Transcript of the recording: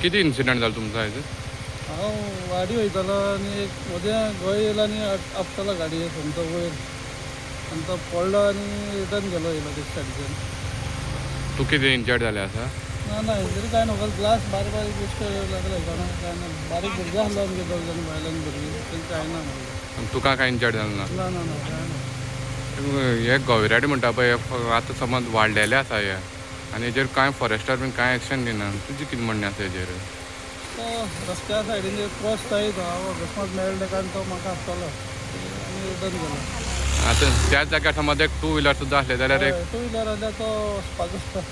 कितें इन्सिडंट जालो तुमचो आयज? हांव वाडी वयतालो आनी एक मदें गोंय येयलो आनी आपटलो गाडी सोमतो वयर आनी तो पडलो आनी रिटर्न गेलो येयलो ते सायडीच्यान. तूं कितें इंजर्ड जालें आसा? ना ना, इंजरी कांय ना, ग्लास बारीक बारीक बेश्टे लागले, कोणाक कांय ना. बारीक भुरगीं आसलो आमगे, दोग जाण, बायल आनी भुरगीं, तेंकां कांय ना म्हणलें. आनी तुका कांय इंजर्ड जालें ना? ना ना ना, कांय ना. हे गोवेराडे म्हणटा पळय, हे आतां समज वाडलेले आसा हे, आनी हेजेर कांय फॉरेस्टर बीन कांय एक्शन घेना. तुजें कितें म्हणणें आसा हेजेर? तो रस्त्या सायडीन एक क्रॉस जायत हांव अकस्मात मेळ्ळो ताका आनी तो म्हाका आपटलो आनी रिटर्न गेलो. आतां त्याच जाग्यार समज एक टू व्हिलर सुद्दां आसले जाल्यार एक टू व्हिलर जाल्यार तो वचपाचो.